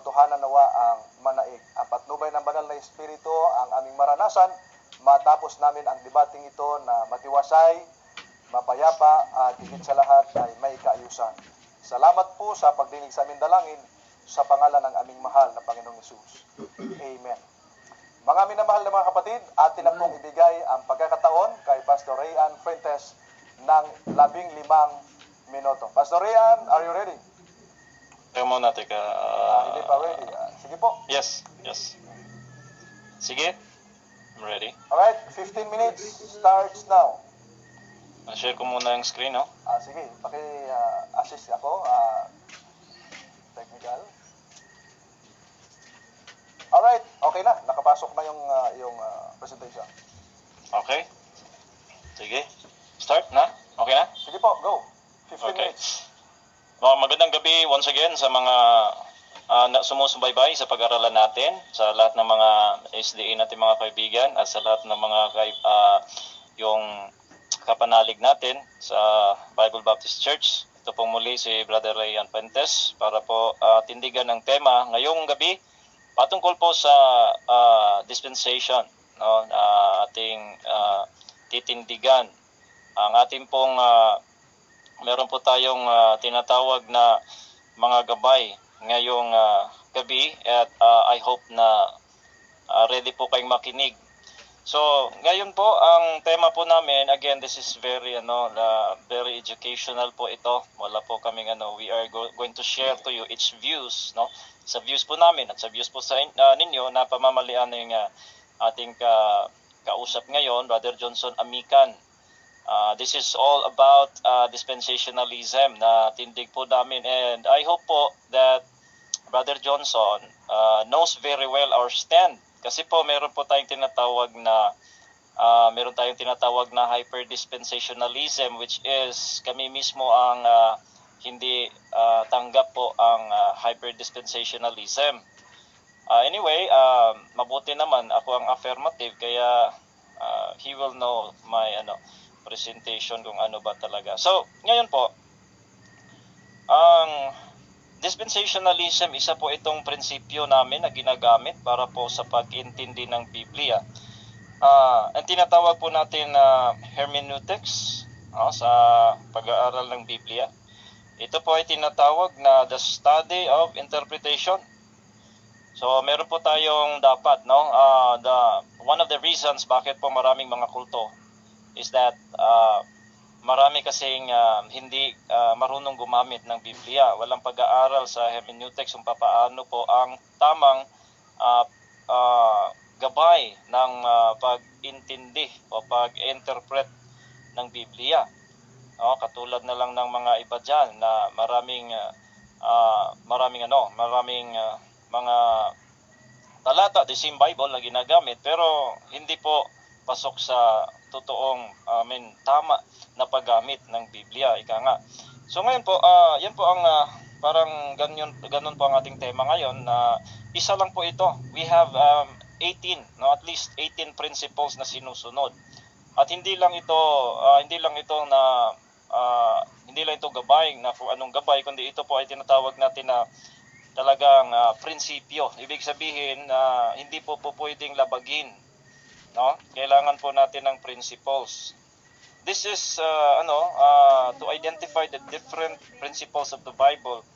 Katotohanan nawa ang manaig. Ang patnubay ng Banal na Espiritu ang aming maranasan matapos namin ang debateng ito na matiwasay, mapayapa at higit sa lahat ay may kaayusan. Salamat po sa pagdinig sa aming dalangin sa pangalan ng aming mahal na Panginoong Hesus. Amen. Mga minamahal na mga kapatid, atin na pong ibigay ang pagkakataon kay Pastor Rayan Fuentes ng 15 minuto. Pastor Rayan, are you ready? Teka muna, teka. Hindi pa ready. Sige po. Yes. Sige. I'm ready. Alright, 15 minutes starts now. Share ko muna yung screen, no? Sige, paki-assist ako. Technical. Alright, okay na. Nakapasok na yung presentation. Okay. Sige. Start na? Okay na? Sige po, go. 15 minutes. Well, magandang gabi once again sa mga sumusubaybay sa pag-aralan natin, sa lahat ng mga SDA natin, mga kaibigan, at sa lahat ng mga yung kapanalig natin sa Bible Baptist Church. Ito pong muli si Brother Rayan Fuentes para po tindigan ang tema ngayong gabi patungkol po sa dispensation, no, na ating titindigan. Ang ating pong meron po tayong tinatawag na mga gabay ngayong gabi at I hope na ready po kayong makinig. So, ngayon po ang tema po namin, again, this is very ano, very educational po ito. Wala po kaming ano, we are going to share to you each views, no? Sa views po namin at sa views po sa ninyo na pamamalian ng ating kausap ngayon, Brother Johnson Amican. This is all about dispensationalism na tindig po namin and I hope po that Brother Johnson knows very well our stand. Kasi po meron tayong tinatawag na hyper-dispensationalism, which is kami mismo ang hindi tanggap po ang hyper-dispensationalism. Anyway, mabuti naman ako ang affirmative, kaya he will know my ano presentation kung ano ba talaga. So, ngayon po, ang dispensationalism, isa po itong prinsipyo namin na ginagamit para po sa pag-intindi ng Biblia. Ang tinatawag po natin na hermeneutics, no, sa pag-aaral ng Biblia. Ito po ay tinatawag na the study of interpretation. So meron po tayong dapat, no, the one of the reasons bakit po maraming mga kulto is that marami kasing hindi marunong gumamit ng Biblia. Walang pag-aaral sa hermeneutics kung papaano po ang tamang gabay ng pag-intindi o pag-interpret ng Biblia. No, katulad na lang ng mga iba diyan na maraming ano, maraming mga talata, the same Bible na ginagamit, pero hindi po pasok sa totoong, I mean, tama na paggamit ng Biblia, ika nga. So ngayon po, yan po ang parang ganun po ang ating tema ngayon na isa lang po ito. We have 18, no, at least 18 principles na sinusunod. At hindi lang ito gabay na kung anong gabay, kundi ito po ay tinatawag natin na talagang prinsipyo. Ibig sabihin na hindi po pwedeng labagin. No? Kailangan po natin ng principles. This is ano to identify the different principles of the Bible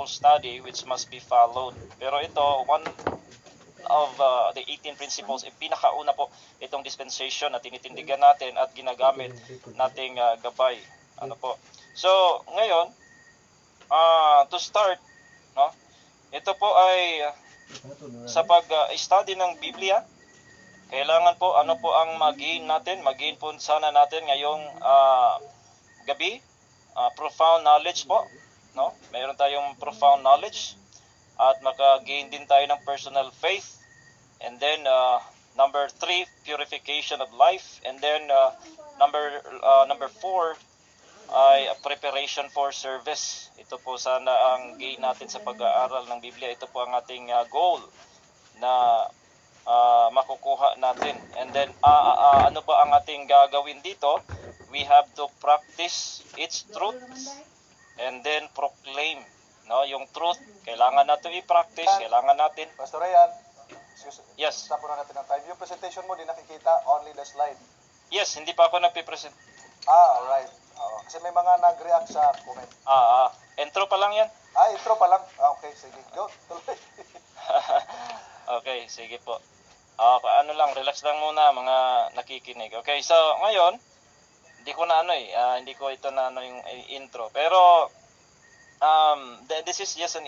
study which must be followed. Pero ito, one of the 18 principles, eh, pinakauna po itong dispensation na tinitindigan natin at ginagamit nating gabay. Ano po? So, ngayon, to start, no? Ito po ay sa pag-study ng Biblia, kailangan po, ano po ang mag-gain natin? Mag-gain po sana natin ngayong gabi, profound knowledge po, no? Mayroon tayong profound knowledge at maka-gain din tayo ng personal faith. And then number three, purification of life. And then number four ay preparation for service. Ito po sana ang gain natin sa pag-aaral ng Biblia. Ito po ang ating goal na makukuha natin. And then ano ba ang ating gagawin dito? We have to practice its truth and then proclaim No, yung truth, kailangan natin i-practice, kailangan natin. Pastor Ryan, excuse, Yes. stop muna natin ang time. Yung presentation mo, di nakikita, only the slide. Yes, hindi pa ako nagpe-present. Ah, alright. Oo. Kasi may mga nag-react sa comment. Intro pa lang 'yan. Ah, intro pa lang. Ah, okay, sige. Go, tuloy. Okay, sige po. Ano lang, relax lang muna, mga nakikinig. Okay, so ngayon, hindi ko na ano eh, hindi ko ito na ano yung intro. Pero this is just an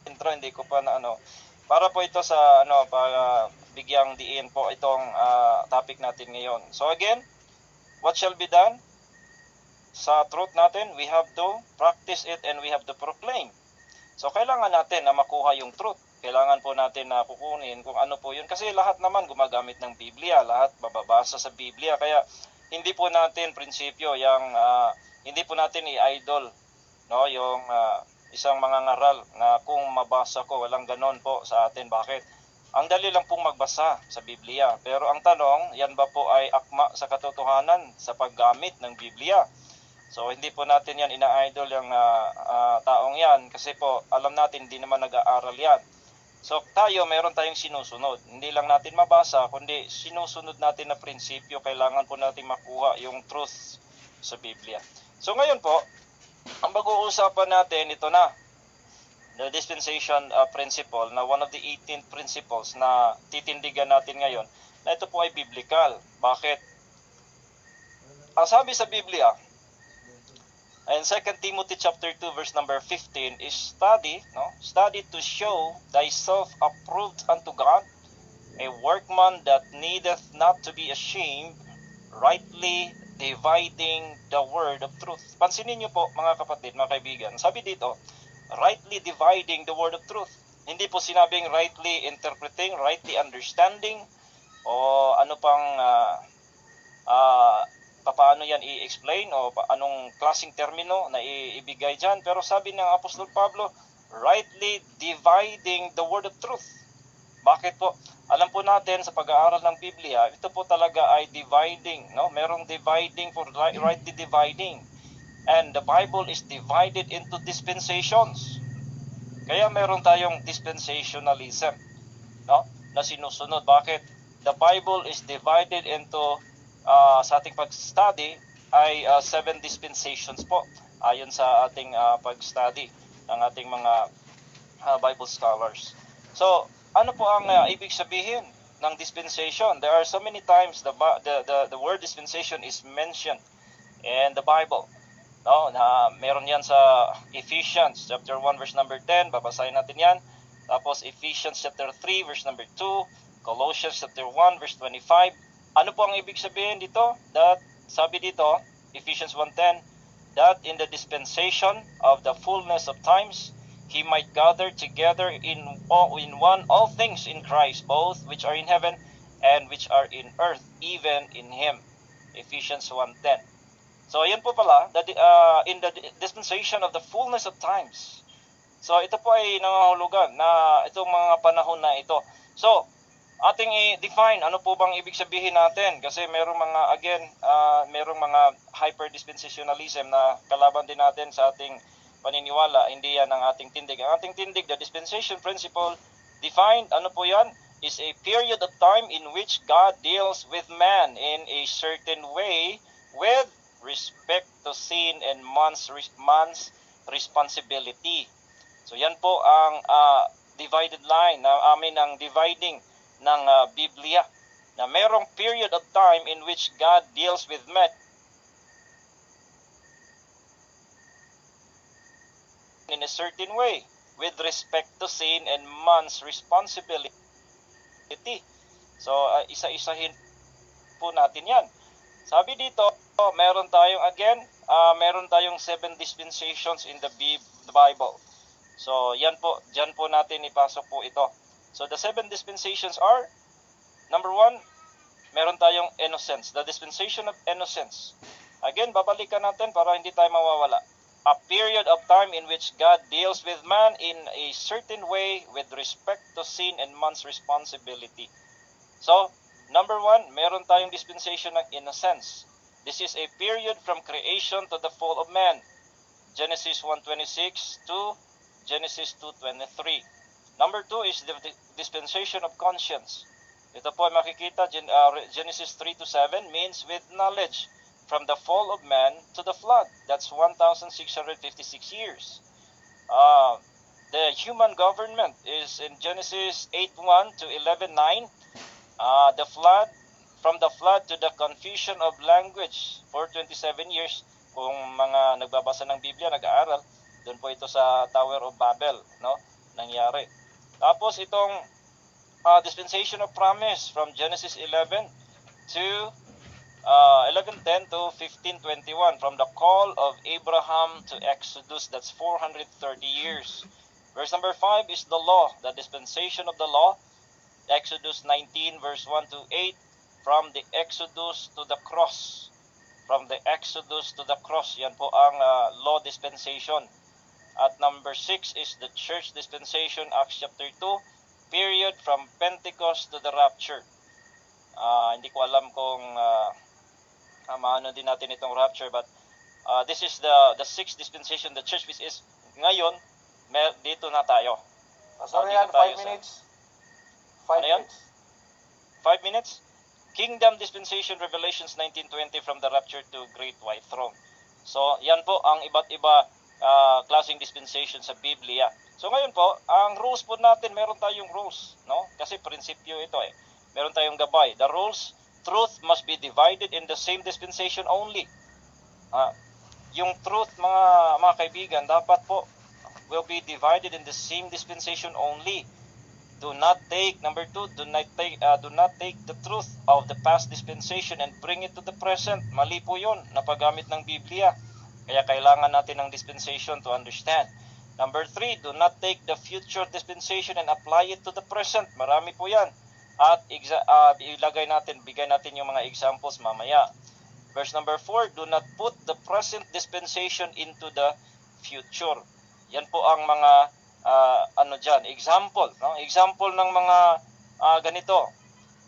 intro, hindi ko pa na ano. Para po ito sa ano, para bigyang diin po itong topic natin ngayon. So again, what shall be done? Sa truth natin, we have to practice it and we have to proclaim. So kailangan natin na makuha yung truth. Kailangan po natin na kukunin kung ano po yun. Kasi lahat naman gumagamit ng Biblia, lahat mababasa sa Biblia. Kaya hindi po natin prinsipyo yung hindi po natin i-idol, no, yung isang mga ngaral na kung mabasa ko, walang ganon po sa atin. Bakit? Ang dali lang pong magbasa sa Biblia. Pero ang tanong, yan ba po ay akma sa katotohanan sa paggamit ng Biblia? So hindi po natin yan ina-idol, yung taong yan, kasi po alam natin hindi naman nag-aaral yan. So tayo, meron tayong sinusunod. Hindi lang natin mabasa kundi sinusunod natin na prinsipyo. Kailangan po natin makuha yung truth sa Biblia. So ngayon po, ang pag-uusapan natin, ito na. The dispensation principle na one of the 18 principles na titindigan natin ngayon na ito po ay biblical. Bakit? Ang sabi sa Biblia, in 2 Timothy chapter 2 verse number 15 is study, no? Study to show thyself approved unto God, a workman that needeth not to be ashamed, rightly dividing the word of truth. Pansinin niyo po, mga kapatid, mga kaibigan. Sabi dito, rightly dividing the word of truth. Hindi po sinabing rightly interpreting, rightly understanding, o ano pang paano yan i-explain o anong klaseng termino na ibigay dyan. Pero sabi ng Apostol Pablo, rightly dividing the word of truth. Bakit po? Alam po natin sa pag-aaral ng Biblia, ito po talaga ay dividing, no? Merong dividing for rightly dividing. And the Bible is divided into dispensations. Kaya meron tayong dispensationalism, no? Na sinusunod. Bakit? The Bible is divided into sa ating pag-study ay seven dispensations po ayon sa ating pag-study ng ating mga Bible scholars. So, ano po ang ibig sabihin ng dispensation? There are so many times the word dispensation is mentioned in the Bible. No, na meron yan sa Ephesians chapter 1 verse number 10, babasahin natin yan. Tapos Ephesians chapter 3 verse number 2, Colossians chapter 1 verse 25. Ano po ang ibig sabihin dito? That sabi dito, Ephesians 1:10, that in the dispensation of the fullness of times he might gather together in one all things in Christ, both which are in heaven and which are in earth, even in him. Ephesians 1:10. So ayan po pala, that in the dispensation of the fullness of times. So ito po ay nangahulugan na itong mga panahon na ito. So ating i-define ano po bang ibig sabihin natin kasi merong mga, again, merong mga hyper dispensationalism na kalaban din natin sa ating paniniwala. Hindi yan ang ating tindig. Ang ating tindig, the dispensation principle defined, ano po yan, is a period of time in which God deals with man in a certain way with respect to sin and man's responsibility. So yan po ang divided line na amin, ang dividing ng Biblia na merong period of time in which God deals with man in a certain way with respect to sin and man's responsibility. So isa-isahin po natin yan. Sabi dito, meron tayong, again, meron tayong seven dispensations in the Bible. So yan po, diyan po natin ipasok po ito. So the seven dispensations are, number one, meron tayong innocence, the dispensation of innocence. Again, babalikan natin para hindi tayo mawawala. A period of time in which God deals with man in a certain way with respect to sin and man's responsibility. So, Number one, meron tayong dispensation ng innocence. This is a period from creation to the fall of man. Genesis 1:26 to Genesis 2:23. Number two is the dispensation of conscience. Ito po ay makikita Genesis 3 to 7, means with knowledge, from the fall of man to the flood. That's 1,656 years. The human government is in Genesis 8:1 to 11:9. The flood, from the flood to the confusion of language for 27 years. Kung mga nagbabasa ng Biblia, nag-aaral, doon po ito sa Tower of Babel, no? Nangyari. Tapos itong dispensation of promise from Genesis 11 to 11:10 to 15:21, from the call of Abraham to Exodus, that's 430 years. Verse number 5 is the law, the dispensation of the law, Exodus 19 verse 1 to 8, from the Exodus to the cross. From the Exodus to the cross, yan po ang law dispensation. At number 6 is the church dispensation, Acts chapter 2, period from Pentecost to the rapture. Hindi ko alam kung maano din natin itong rapture, but this is the sixth dispensation, the church, which is ngayon dito na tayo. Pastor Dito Ian, tayo 5 minutes. 5 Ano yan? Minutes. 5 minutes. Kingdom dispensation, Revelations 19:20, from the rapture to Great White Throne. So, yan po ang iba't iba klaseng dispensation sa Biblia. So ngayon po, ang rules po natin, meron tayong rules, no? Kasi prinsipyo ito eh. Meron tayong gabay. The rules: truth must be divided in the same dispensation only. Yung truth, mga kaibigan, dapat po will be divided in the same dispensation only. Do not take, number two, do not take the truth of the past dispensation and bring it to the present. Mali po yun, napagamit ng Biblia. Kaya kailangan natin ng dispensation to understand. Number three, do not take the future dispensation and apply it to the present. Marami po yan. At ilagay natin, bigay natin yung mga examples mamaya. Verse number four, do not put the present dispensation into the future. Yan po ang mga ano dyan, example. No? Example ng mga ganito.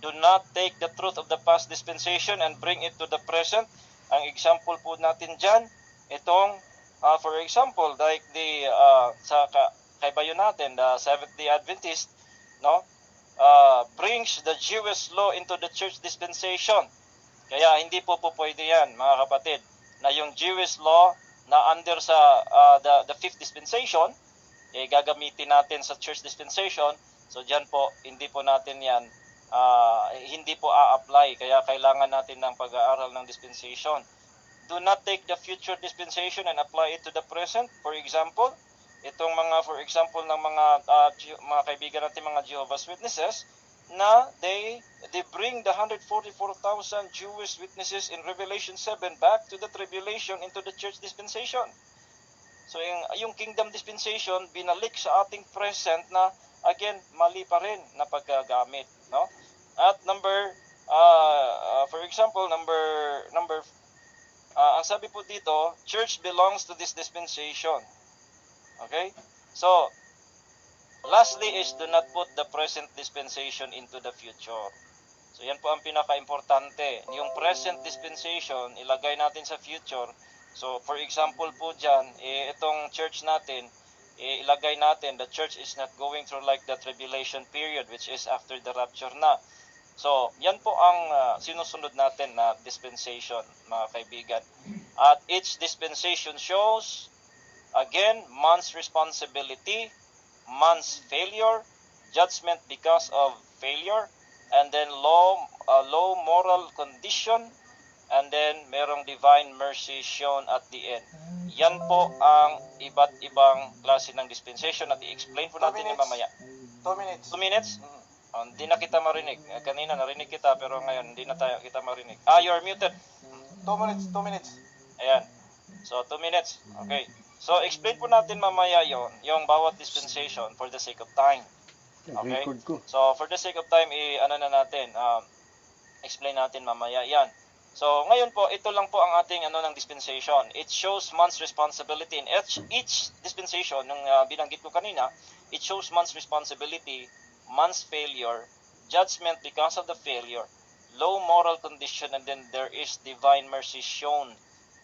Do not take the truth of the past dispensation and bring it to the present. Ang example po natin dyan, itong, for example, like the, sa kaibayo natin, the Seventh-day Adventist, no? Brings the Jewish law into the church dispensation. Kaya hindi po pwede yan, mga kapatid, na yung Jewish law na under sa the fifth dispensation, eh, gagamitin natin sa church dispensation. So diyan po, hindi po natin yan, hindi po a-apply. Kaya kailangan natin ng pag-aaral ng dispensation. Do not take the future dispensation and apply it to the present. For example, itong mga, for example, ng mga kaibigan natin, mga Jehovah's Witnesses, na they bring the 144,000 Jewish witnesses in Revelation 7 back to the tribulation into the church dispensation. So yung kingdom dispensation binalik sa ating present na again, mali pa rin na paggagamit, no? At number for example, number ang sabi po dito, church belongs to this dispensation. Okay? So lastly is do not put the present dispensation into the future. So yan po ang pinaka-importante. Yung present dispensation, ilagay natin sa future. So for example po dyan, eh, itong church natin, eh, ilagay natin, the church is not going through like the tribulation period, which is after the rapture na. So yan po ang sinusunod natin na dispensation, mga kaibigan. At each dispensation shows, again, man's responsibility, man's failure, judgment because of failure, and then low moral condition, and then merong divine mercy shown at the end. Yan po ang iba't ibang klase ng dispensation at i-explain po 2 natin yan minutes. Mamaya. 2 minutes. 2 minutes? Mm. Oh, hindi na kita marinig. Eh, kanina narinig kita, pero ngayon hindi na tayo kita marinig. Ah, you're muted. 2 minutes, 2 minutes. Ayan. So, 2 minutes. Okay. So, explain po natin mamaya yon, yung bawat dispensation, for the sake of time. Okay. Record ko. So, for the sake of time, i-ano na natin, explain natin mamaya yan. So, ngayon po, ito lang po ang ating ano ng dispensation. It shows man's responsibility in each dispensation, nung binanggit ko kanina, it shows man's responsibility, man's failure, judgment because of the failure, Low moral condition and then there is divine mercy shown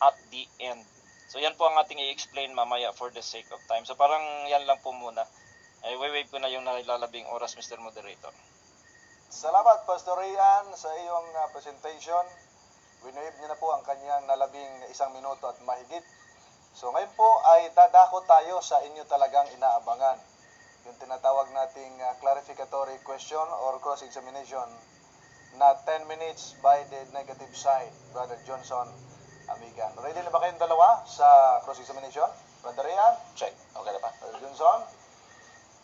at the end. So yan po ang ating i-explain mamaya for the sake of time. So parang yan lang po muna. Ay, wave ko na yung nalalabing oras, Mr. Moderator. Salamat, Pastor Rian, sa iyong presentation. Winave niya na po ang kanyang nalabing 1 minuto at mahigit. So ngayon po ay dadako tayo sa inyo talagang inaabangan. Yung tinatawag nating clarificatory question or cross-examination na 10 minutes by the negative side, Brother Johnson Amigan. Ready na ba kayong dalawa sa cross-examination? Brother Rian? Check. Okay na ba? Brother Johnson?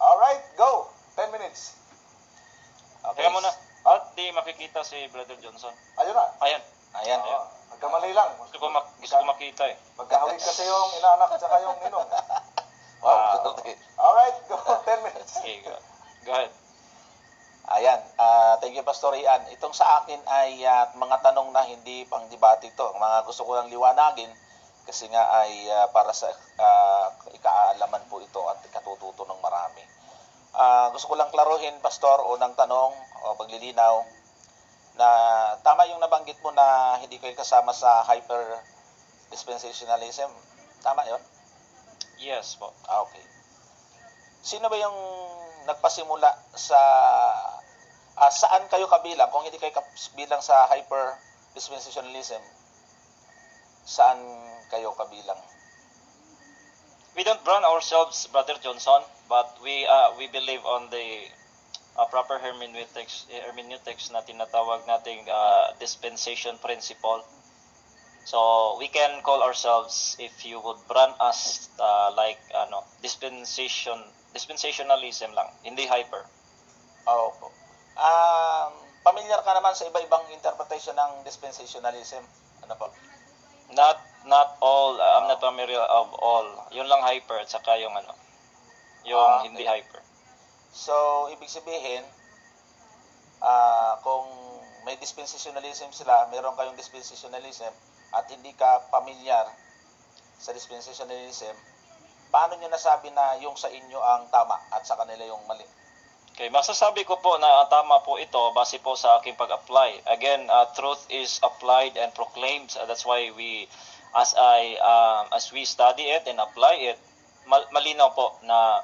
Alright, go! 10 minutes. Okay. Teka muna. At di makikita si Brother Johnson. Ayun na. Ayan. Ayan. Oo, nagkamali lang. Gusto ko makita eh. Magkahawig kasi yung inaanak at saka yung ninong. Wow. Ah. Okay. Alright, go. 10 minutes. Okay, go. Go ahead. Ayan. Thank you, Pastor Ian. Itong sa akin ay mga tanong na hindi pang debate ito. Mga gusto ko lang liwanagin kasi nga ay para sa ikaalaman po ito at ikatututo ng marami. Gusto ko lang klaruhin, Pastor, unang tanong o paglilinaw na tama yung nabanggit mo na hindi kayo kasama sa hyper dispensationalism. Tama yon? Yes po. Ah, okay. Sino ba yung nagpasimula sa saan kayo kabilang? Kung hindi kayo kabilang sa hyper dispensationalism, saan kayo kabilang? We don't brand ourselves, Brother Johnson, but we believe on the proper hermeneutics na tinatawag nating dispensation principle. So we can call ourselves, if you would brand us like ano, dispensationalism lang, hindi hyper. Ah, opo. Familiar ka naman sa iba-ibang interpretation ng dispensationalism. Ano po? Not not all, I'm not familiar of all. Yun lang hyper at saka yung ano, yung hindi hyper. So, ibig sabihin, kung may dispensationalism sila, meron kayong dispensationalism, at hindi ka familiar sa dispensationalism, paano nyo nasabi na yung sa inyo ang tama at sa kanila yung mali? Okay, masasabi ko po na tama po ito base po sa aking pag-apply. Again, truth is applied and proclaimed. That's why we, as I, as we study it and apply it, malinaw po na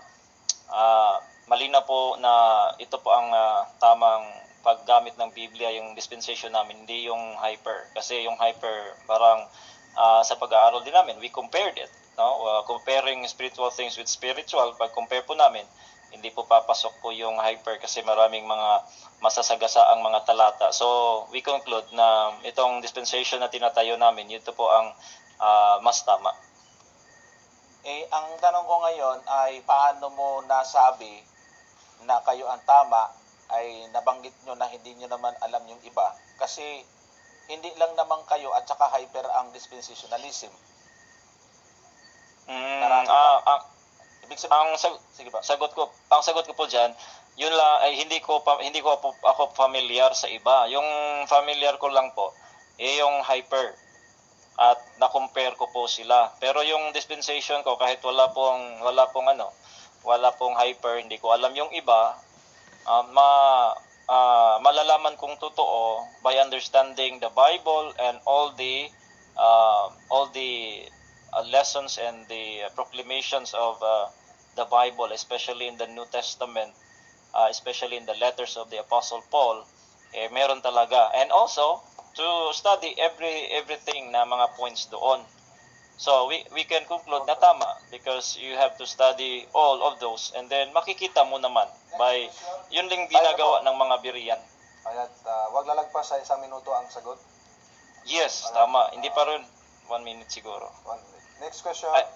ito po ang tamang paggamit ng Biblia, yung dispensation namin, hindi yung hyper. Kasi yung hyper, parang sa pag-aaral din namin, we compared it. No? Comparing spiritual things with spiritual, pag compare po namin, hindi po papasok po yung hyper kasi maraming mga masasagasaang mga talata. So, we conclude na itong dispensation na tinatayo namin, ito po ang mas tama. Eh, ang tanong ko ngayon ay paano mo nasabi na kayo ang tama ay nabanggit nyo na hindi nyo naman alam yung iba? Kasi hindi lang naman kayo at saka hyper ang dispensationalism. Marami pa. Ang, Ibig sabihin, sige pa. Ang sagot ko po diyan, yun lang ay hindi ko po ako familiar sa iba. Yung familiar ko lang po eh yung hyper. At na-compare ko po sila. Pero yung dispensation ko, kahit wala pong ano, wala pong hyper, hindi ko alam yung iba, malalaman kong totoo by understanding the Bible and all the lessons and the proclamations of the Bible, especially in the New Testament, especially in the letters of the Apostle Paul, eh, meron talaga. And also, to study everything na mga points doon. So, we can conclude na tama because you have to study all of those and then makikita mo naman by yun lang ginagawa ng mga Berean. Ayan, wag lalagpas sa 1 minuto ang sagot. Yes, tama. Hindi pa rin. 1 minute siguro. 1 minute. Next question. Ay,